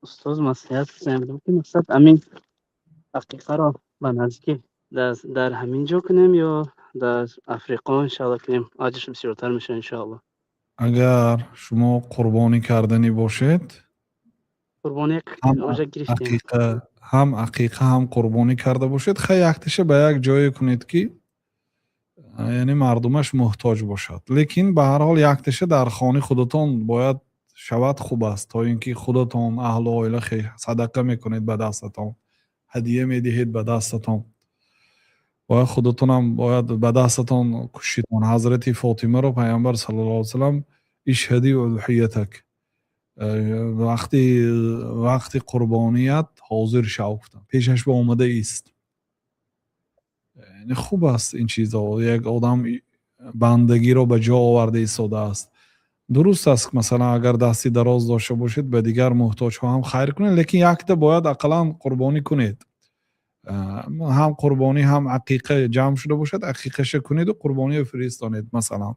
Устоз, маслиҳат кунем, ки мақсад амин ақиқаро ба наздикӣ дар ҳамин ҷо кунем ё дар Африқо, иншоалло, кунем, аҷрш бисёртар мешавад, иншоалло. Агар шумо қурбонӣ карданӣ бошед, қурбонӣ ҳам уже гирифтем. Ақиқа, ҳам ақиқа, ҳам қурбонӣ карда бошед, хай, якташа ба як ҷое кунед, ки яъне мардумаш муҳтоҷ бошад, лекин ба ҳар ҳол якташа дар хонаи худатон бояд шавад, хуб аст, то ин ки худатон, аҳлу оила садақа мекунед ба дастатон, ҳадия медиҳед ба дастатон, бояд худатонам бояд ба дастатон кушитон. Ҳазрати Фотимаро Пайғамбар саллаллоҳу алайҳи васаллам: "Ишҳади удҳиятак", вақти қурбоният ҳозир шав, гуфтанд, пешаш ба омада ист. Яъне хуб аст ин чизо, як одам бандагиро ба ҷо оварда истодааст. Дуруст аст, масалан, агар дасти дароз дошта бошед, ба дигар муҳтоҷҳо ҳам хайр кунед, лекин якта бояд ақаллан қурбонӣ кунед. Ҳам қурбонӣ, ҳам ақиқа ҷамъ шуда бошад, ақиқаша кунеду қурбониро фиристонед, масалан.